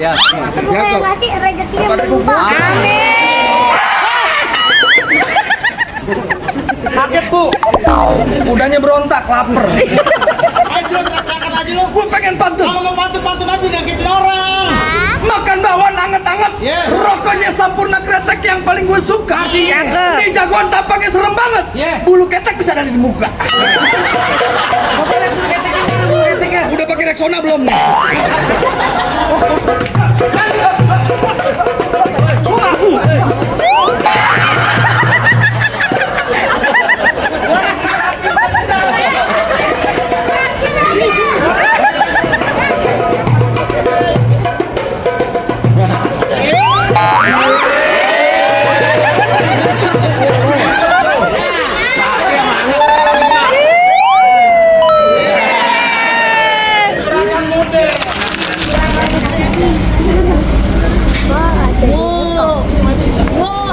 Ya. Semoga yang ngasih rezekinya berlimpah. Amin. Kaget Bu. Kudanya berontak, lapar. Ayo sudah teriakan aja lo. Gue pengen pantun. Kalau mau pantun aja ngagetin orang. Makan bakwan anget-anget. Yeah. Rokoknya Sampurna Kretek yang paling gue suka. Cakep. Ini jagoan tampaknya serem banget. Yeah. Bulu ketek bisa dari di muka. Udah pakai Rexona belum nih?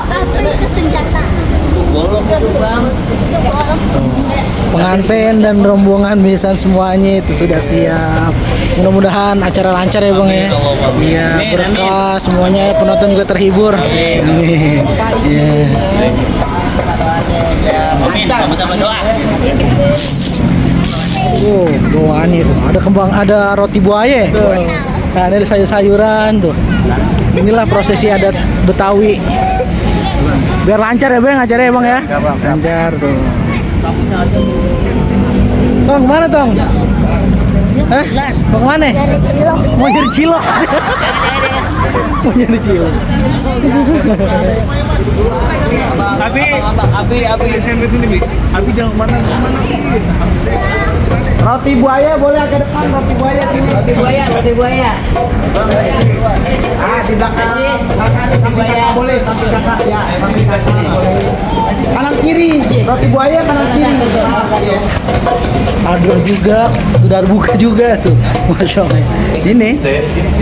Apa itu senjata? Pengantin dan rombongan besan semuanya itu sudah siap. Mudah-mudahan acara lancar ya Bang ya. Iya, berkah semuanya, penonton juga terhibur. Amin. Iya. Sama-sama doa. Oh, bawaan itu. Ada kembang, ada roti buaya. Nah, ini ada sayur-sayuran tuh. Inilah prosesi adat Betawi. Biar lancar ya Bang acaranya Bang ya. Lancar tuh. Tong, mana Tong? Hah? Mau kemana? Dari cilok. Mau nyari cilok. Mau nyari cilok. Abi sampai sini, Bi. Abi jangan mana. Roti buaya boleh agak depan, roti buaya sini. Roti buaya. Ah, di belakang samping kakak boleh, samping kakak ya, samping kakak boleh. Kanan kiri, roti buaya kanan kiri. Ada juga, udah buka juga tuh, masya Allah. Ini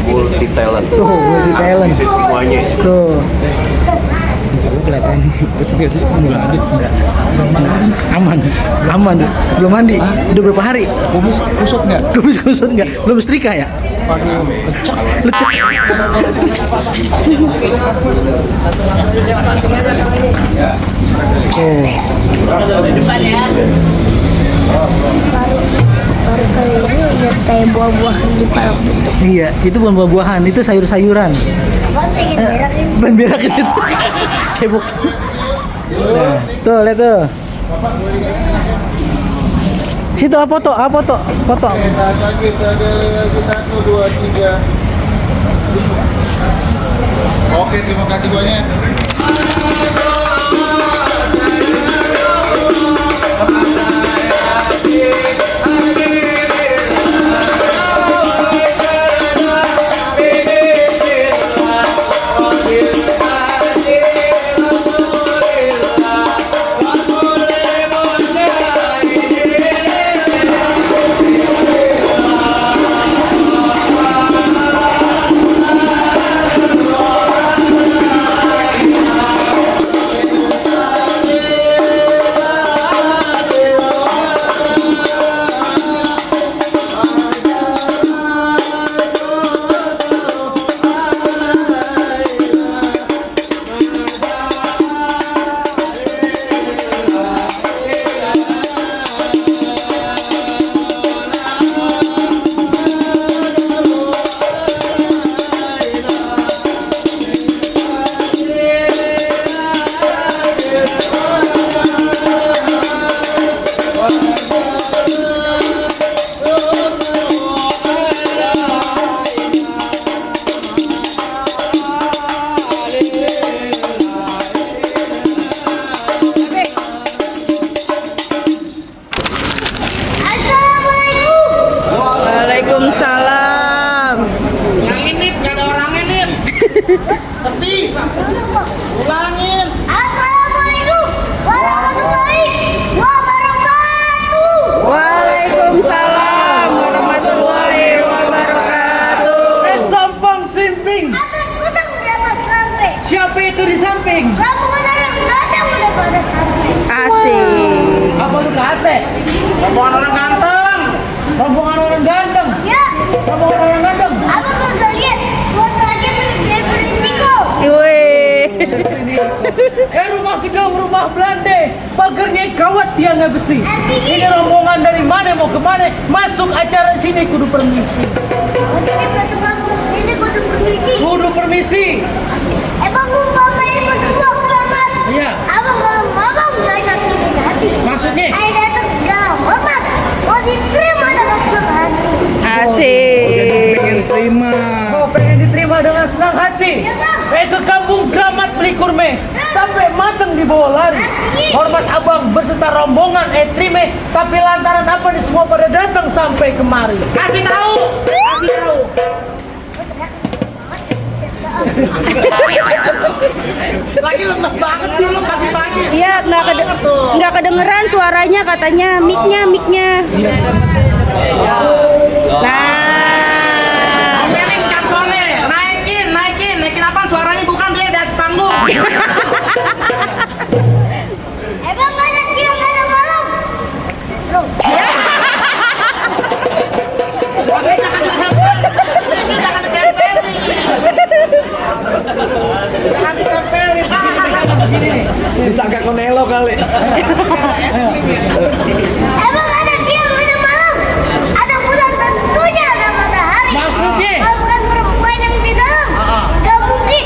multi talent. tuh multi talent. Bisa semuanya. Tuh. Kelihatan betul gak sih? Enggak. Aman. Belum mandi. Udah berapa hari? Kumis kusut nggak? Belum setrika ya? Waduh, lecek. Baru kali ini lihat kayak buah-buahan di parok itu. Iya, itu bukan buah-buahan, itu sayur-sayuran. Abang pengen berak ini. Ban berak itu. Cebok. Nah, tuh lihat tuh. Situ apa foto? Foto. Lagi 1, 2, 3. Oke, terima kasih banyak. Waalaikumsalam. Yang ini nggak ada orangnya nih. Sepi. Ulangin. Assalamualaikum warahmatullahi wabarakatuh. Waalaikumsalam warahmatullahi wabarakatuh. Sampang simping. Atas kutang udah pas sampai. Siapa itu di samping? Rombongan orang datang udah pada sampai. Asik. Apa lu kate? Rombongan orang ganteng. Rombongan orang ganteng. Ya, Rombongan orang ganteng. abang kagak lihat foto gedung rumah Belanda, pagarnya kawat tiangnya besi. Ini rombongan dari mana mau kemana? Masuk acara sini kudu permisi. Jadi masuk kampung sini kudu permisi. Kudu permisi. Emang umpamanya masuk gua hormat. Iya. Abang kalau abang nggak nyakitin hati. Maksudnya? Saya datang segala hormat. Mau diterima dengan senang hati. Asik. Pengen terima. Kau pengen diterima dengan senang hati. Iya, Bang. Ke kampung Kramat beli kurme. Sampai mateng dibawa lari. Hormat abang beserta rombongan terima. Tapi lantaran apa nih semua pada datang sampai kemari? Kasih tahu. Kasih tahu. Lagi lemes banget sih lu pagi-pagi. Iya, nggak kedengeran suaranya katanya, mic-nya. Nah, Omelin Kang Soleh, naikin apa suaranya bukan dia di atas panggung. Emang nggak ada siang nggak ada malam. Makanya jangan ditempelin. Jangan ditempelin. Jangan ditempelin. Bisa agak konelo kali. Emang ada siang ada malam. Ada bulan tentunya ada matahari. Maksudnya? Kalau bukan perempuan yang di dalam, nggak mungkin.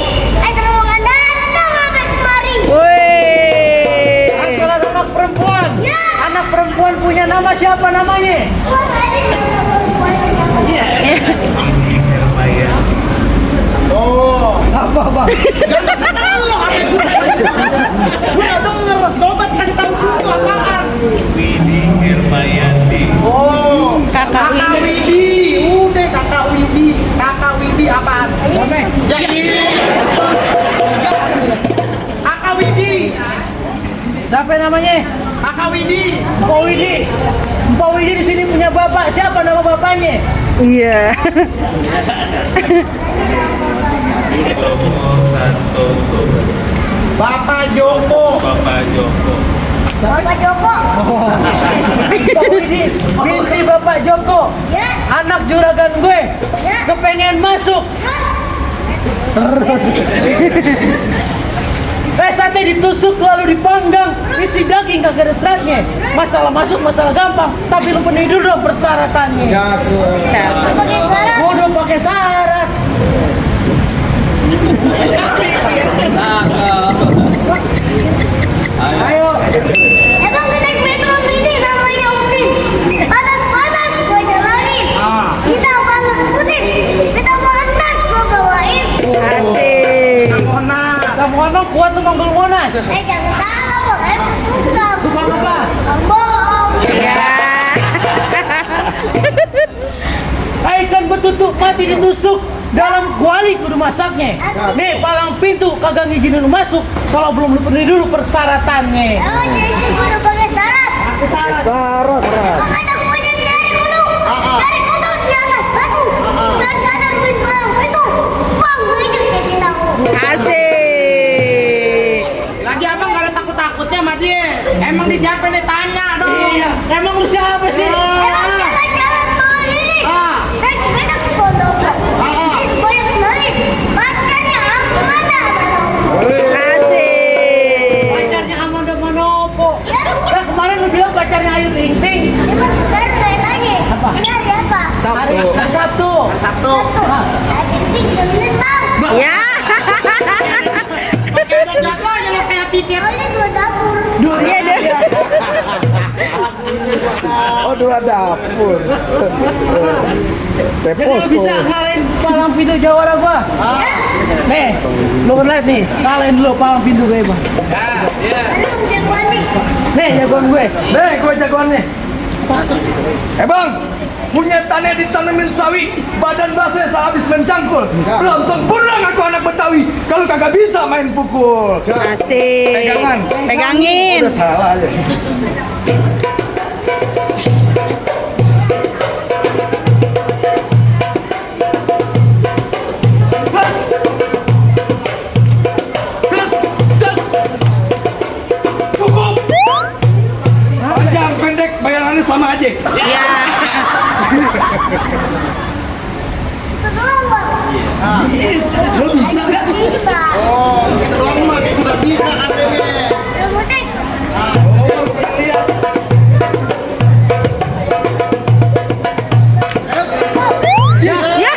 Rombongan datang sampai kemari. woi. Antara anak perempuan. Ya. Anak perempuan punya nama siapa namanya? Wah, ada perempuan yang Oh, Apa bang? jangan kasih tahu lo apa itu. Gue nggak denger. Coba kasih tahu dulu apaan. Oh, Kakak Widi. Udah Kakak Widi apaan? Namanya? Ya ini. Kakak Widi. Siapa namanya? Kakak Widi. Mpok Widi. Mpok Widi di sini punya bapak. Siapa nama bapaknya? Iya. Bapak Joko. Bapak Joko. Mpok Widi binti bapak Joko. Ya. Anak juragan gue. Ya. Kepengen masuk. Sate ditusuk lalu dipanggang, isi daging kagak ada seratnya. Masalah masuk masalah gampang, tapi lu penuhi dulu dong persyaratannya. Pakai syarat. Kudu pakai syarat. Ayo. Emang naik metro mini namanya Utin. Panas-panas gua jalanin. Kita panas putih. Kita panas gua bawain. Asik. Monas. Kamu ngomong kuat tuh manggul Monas. Jangan salah bang. Tukang. Tukang apa? Bang bohong. Ya. Ikan betutuk mati ditusuk dalam kuali kudu masaknya. Nih palang pintu kagak ngizinin lu masuk kalau belum lu penuhi dulu persyaratannya. Oh jadi gua udah pakai syarat. Pakai syarat. Sarah. Bang ada kuenya dari kudu. Dari kudu di atas batu. Dan ada duit bang itu. Bang ini jadi tahu. Asik. Lagi abang gak ada takut-takutnya sama dia. Emang disiapin nih tanya dong. Iya. Emang lu siapa sih? Emang jalan-jalan mau ini. Dari sepeda ke pondok. Ini banyak naik. Pacarnya aku mana? Asik. Pacarnya Amanda Manopo. Nah kemarin lu bilang pacarnya Ayu Ting Ting. Emang sekarang saya tanya. Apa? Ini hari apa? Hari Sabtu. Sabtu. Hah? Hari ini Senin bang. Ya. Oke udah jadwalnya lo kayak pikir. Oh ini dua dapur. Iya deh. Oh, dua dapur. Jadi lu Teposko. bisa ngalahin palang pintu jawara gua. Nih, lu kan lihat nih, kalahin dulu palang pintu gue bang. Ada bang jagoan nih. Nih jagoan gue. Nih, gue jagoannya. Bang, punya tanah ditanemin sawi, badan basah sehabis mencangkul. Belum sempurna ngaku anak Betawi. Kalau kagak bisa main pukul. Asik. Pegangan. Pegangin. Udah salah aja. Gas. Cukup. Panjang pendek bayarannya sama aja. Ya. Itu doang bang. Lo bisa gak? Bisa. Oh, gitu doang mah dia juga bisa katanya. golek. Lihat. Ya.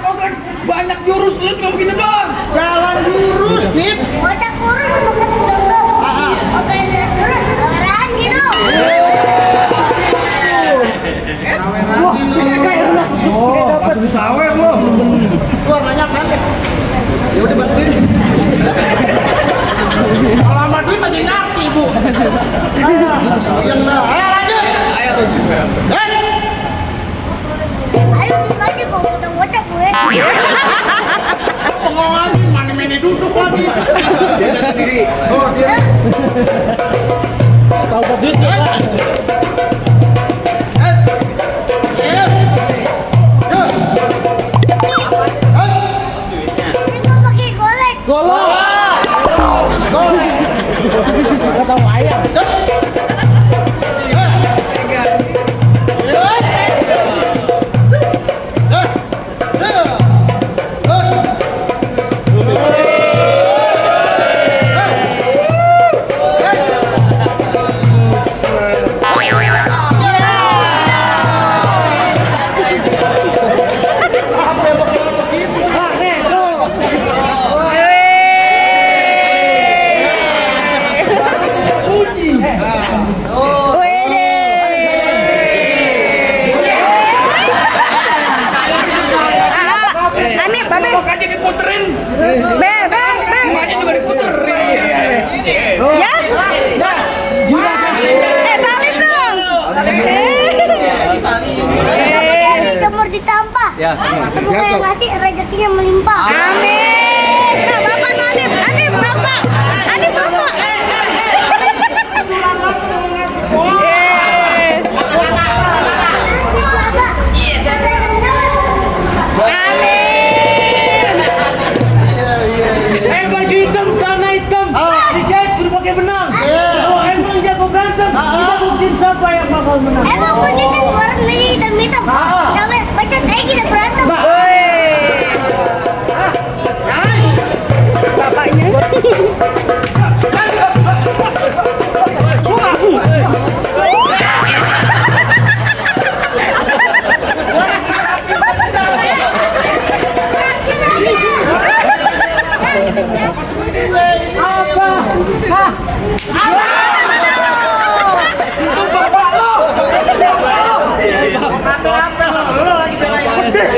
Kosek. Banyak jurus lu cuma begitu doang. Jalan lurus, Nip. Bocah kurus bukan dong. Oke, terus orang gitu. Oh, langsung disawer lo. Keluar banyak kan? Ya udah bantuin. Kalau sama duit aja ngerti, Bu. Yang dah. Ayo lanjut. Dan Ayo gimana kok bocah gue. bengong lagi, mana duduk lagi. Dia jalan sendiri. Oh, dia. Tahu duit ya. Tinggal pakai golek. Enggak tahu ayam. Anip, Babe. Kok aja diputerin. Be. Emaknya juga diputerin. Ya. Salim dong. Jemur ditampah. Semoga yang ngasih rezekinya melimpah. Amin. Nah, Bapak Anip, Bapak. Anip, Bapak. Baju hitam, celana hitam, dijahit kudu pakai benang. Oh, emang jago berantem. Kita buktiin siapa yang bakal menang. Emang kunci kan warna hitam-hitam. Jangan baca saya kita berantem. Bapaknya. Itu bapak lo. Apa lo lagi belain pedes.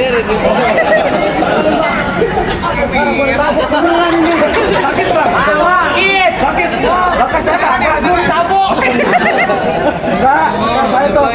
Sakit bang. Sakit. Kakak saya kakak. Tabok. Enggak, saya tuh.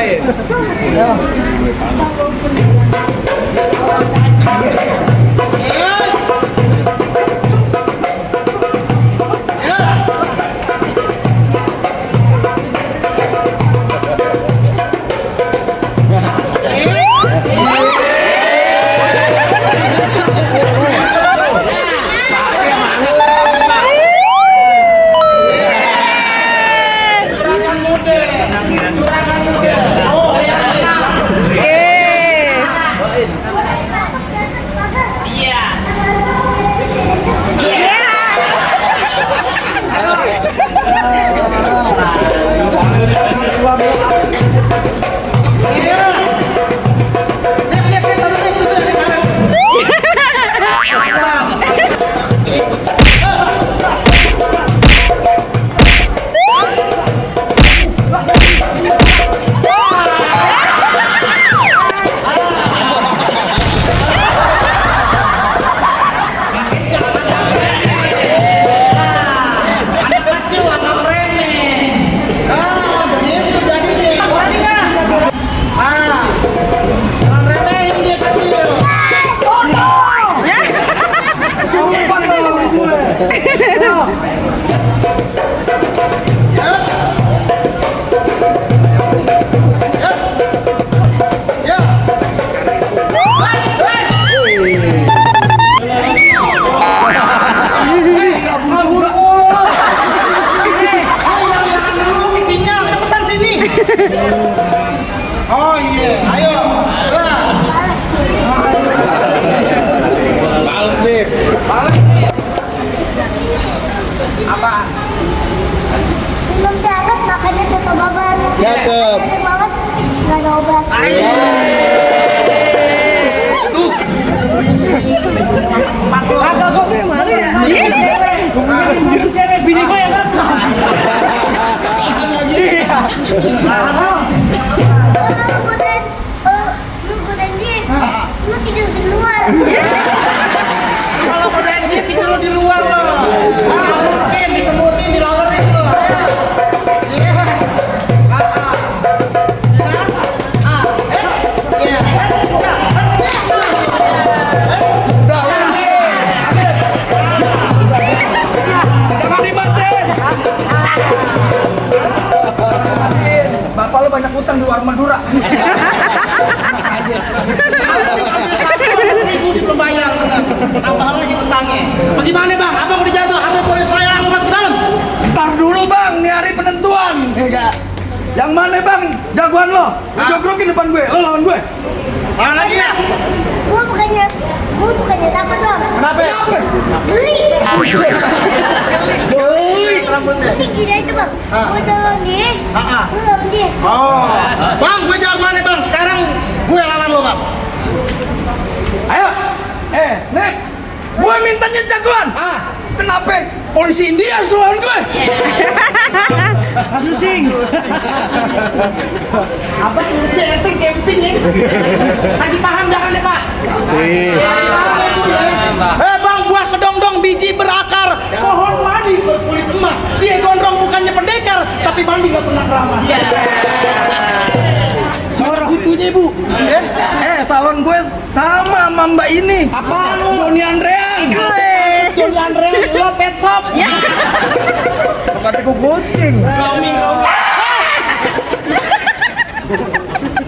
Oh iya, ayo. Balas nih. Apaan? Belum diangkat makanya saya obat. Cakep. Ada banget, nggak ada obat. Agak kok malu ya. Cewek bini gue yang Lu godain dia, lu tidur di luar. Kalau godain dia tidur di luar loh. Nggak mungkin disemutin, dilalerin loh. Iya. Jangan dimatiin. Bapak lu banyak utang di warung Madura. Ribu belum bayar, bener. Tambah lagi utangnya. Bagaimana bang? Apa mau dijatuh? Apa boleh saya langsung masuk ke dalam? Ntar dulu bang, ini hari penentuan. Yang mana bang? Jagoan lo. Lu jogrokin depan gue. Lo lawan gue. Lawan lagi ya? Gua bukannya takut bang. Kenapa? Beli. Rambutnya. Ini gini aja bang. Gua lawan dia. Lu lawan dia. Oh, bang, gue jagoannya bang. Sekarang gue lawan lo bang. Ayo. Nek. Gue mintanya jagoan. Kenapa? Polisi India harus lawan gue. Aduh sing. Apa ini enteng camping ya? Masih paham jangan ya pak? Bang, buah kedongdong biji berakar, pohon madi berkulit emas. Dia gondrong bukannya pendekar, tapi mandi nggak pernah keramas. Orang itunya ibu. Salon gue sama Mbak ini. Apa lu? Doni Andrean. Doni Andrean, lo pet shop. Kata kucing.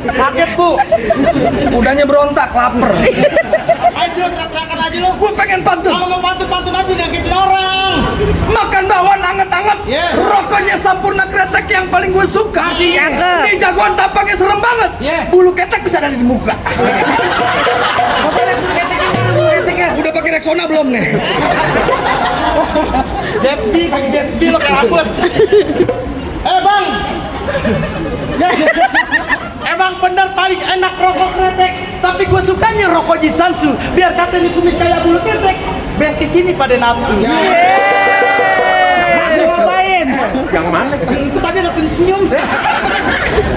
Kaget bu. Udahnya berontak, lapar. Ayo suruh teriak-teriakan aja lo. Gue pengen pantun. Kalau mau pantun-pantun aja ngagetin orang. Makan bakwan anget-anget. Yeah. Rokoknya Sampurna Kretek yang paling gue suka. Cakep. Ini jagoan tampaknya serem banget. Yeah. Bulu ketek bisa ada di muka. Udah pakai Rexona belum nih? Gatsby, pakai Gatsby lo kayak rambut. Bang. Emang bener paling enak rokok kretek, tapi gue sukanya rokok Jisansu. Biar katanya kumis kayak bulu ketek. Best di sini pada nafsu. Masih ngapain? Yang mana? Itu tadi ada senyum.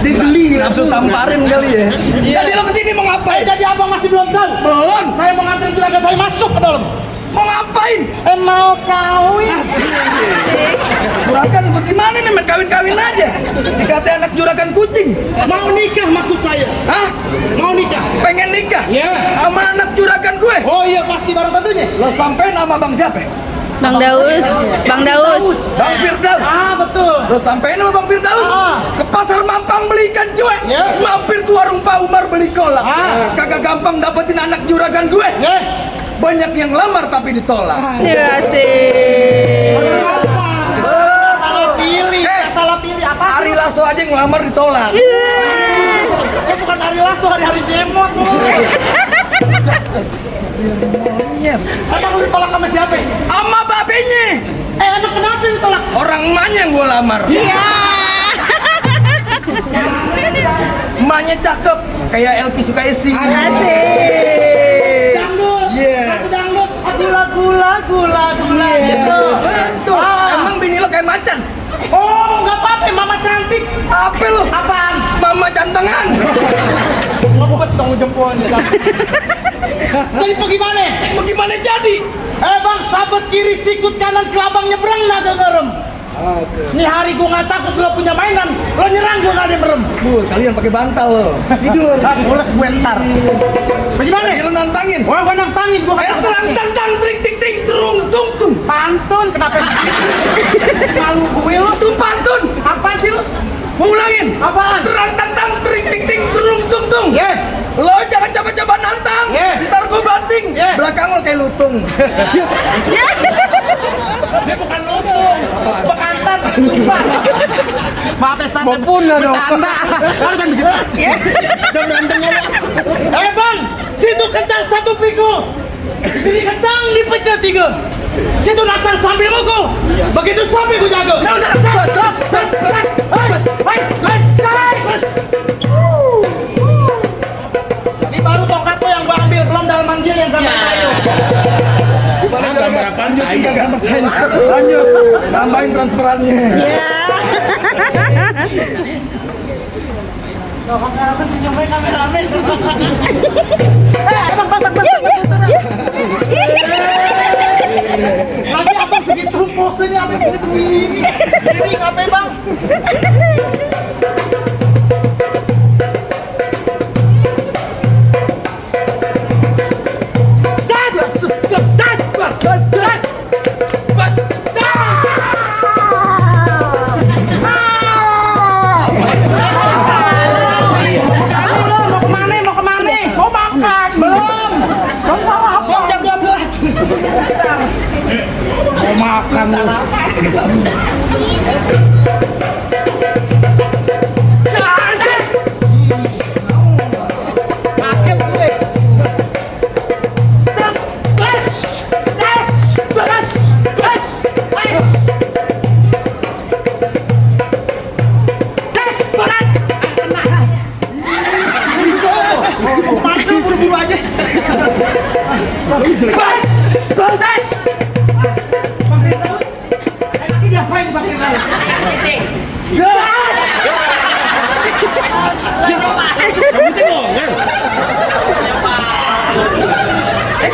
Dia geli, langsung tamparin kali ya. Jadi lo kesini mau ngapain? Jadi abang masih belum tahu. Belum. Saya mau nganterin juragan saya masuk ke dalam. Mau ngapain? Mau kawin. Juragan bagaimana nih, main kawin-kawin aja. Dikata anak juragan kucing. Mau nikah maksud saya. Hah? Mau nikah. Pengen nikah? Iya. Sama anak juragan gue? Oh iya pasti baru tentunya. Lo sampai nama bang siapa? Bang Daus. Bang Daus. Bang Firdaus. Betul. Lo sampein sama Bang Firdaus ke pasar Mampang beli ikan cuek. Ya. Mampir ke warung Pak Umar beli kolak. Kagak gampang dapetin anak juragan gue. Banyak yang lamar tapi ditolak. Ya sih. Salah pilih. Salah pilih apa? Ari Lasso aja yang ngelamar ditolak. Bukan hari Lasso, hari-hari demot. Emang lu ditolak sama siapa? Sama babenya. Emang kenapa ditolak? Orang emaknya yang gue lamar. Iya. Emaknya cakep. Kayak Elvi Sukaisi. Asik. Dangdut. Iya. Lagu dangdut. Lagu gitu. Betul. Emang bini lo kayak macan? Oh, nggak apa-apa, mama cantik. Apa lo? Apaan? Mama cantengan. Ngebet dong jempolnya. Jadi bagaimana? Bagaimana jadi? Bang, sahabat kiri sikut kanan kelabang nyebrang naga ngerem. Nih hari gua nggak takut lo punya mainan, lo nyerang gua nggak ada merem. Kalian pakai bantal lo. Tidur. Mules gue ntar. Bagaimana? Lo nantangin. Gua nantangin, gua Terang tang tang tring ting ting terung tung tung. pantun kenapa? Malu gue lo. Itu pantun. Apaan sih lo? Mau ulangin. Apaan? Terang tang tang tring ting ting terung tung tung. Ye. Lo jangan coba-coba nantang. Yeah. Ntar gue banting. Yeah. Belakang lo kayak lutung. Dia bukan lutung, bekantan. Maaf ya, Stan. Maupun ya dong. Bercanda. Harus kan begitu. Udah berantem ya. Bang, situ kentang satu piku. Sini kentang dipecah tiga. Situ datang sambil mukul. Begitu sampai ku jago. Ini baru tongkatku yang gua ambil, belum dalam manggil yang gambar kayu. Gimana gambar apa? Lanjut, tambahin transferannya. Lagi apa segitu posenya apa begitu ini ngapain bang? Mau makan? Belum. Belum jam 12. Mau makan lu. Kaget gue. Masuk buru-buru aja. Enaknya diapain Bang Firdaus?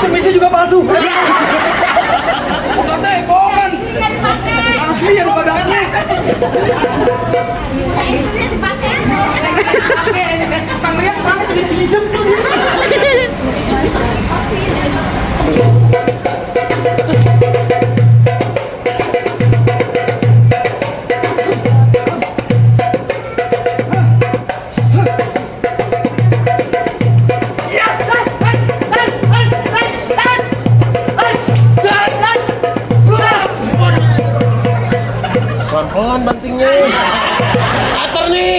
Misi juga palsu. Bukan teh, bohongan. Asli yang badannya. Bang Rias mana jadi pinjem tuh dia. Pelan-pelan bantingnya. Starter nih.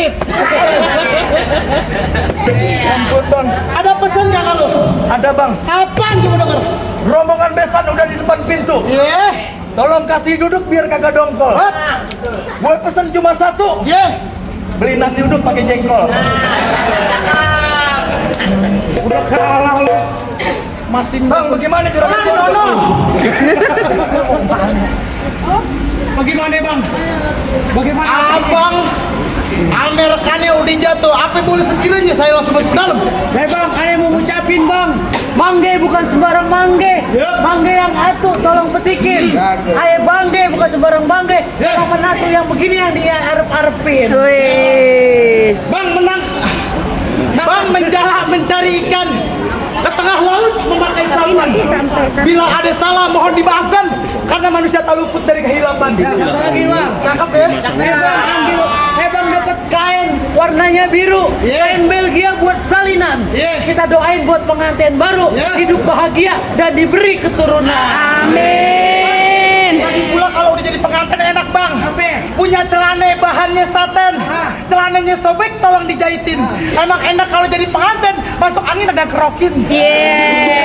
Ampun bang, Ada pesan nggak kalau? ada bang. Apaan gue mau denger? Rombongan besan udah di depan pintu. Tolong kasih duduk biar kagak dongkol. Gue pesen cuma satu. Beli nasi uduk pakai jengkol. Udah kalah lo. Masih Bang, bagaimana juragan Bang, sono. jengkol? Bagaimana bang? Bagaimana? Abang Amerikanya udah jatuh. Apa boleh sekiranya saya langsung masuk dalam? Bang, kalian mau ngucapin bang, mangge bukan sembarang mangge, mangge yang atuh tolong petikin. Ayo bangge bukan sembarang bangge, kalau menatu yang begini yang dia arep-arepin. Bang menang. Bang menjala mencari ikan ke tengah laut memakai salman. Bila ada salah mohon dimaafkan karena manusia tak luput dari kehilapan. Satu lagi bang, Cakep ya? bang ambil, bang dapat kain warnanya biru, kain Belgia buat salinan. Kita doain buat pengantin baru hidup bahagia dan diberi keturunan. Amin. Lagi pula kalau udah jadi pengantin enak bang. Punya celana bahannya satin, celananya sobek tolong dijahitin. Emang enak kalau jadi pengantin masuk angin ada kerokin. Yeah.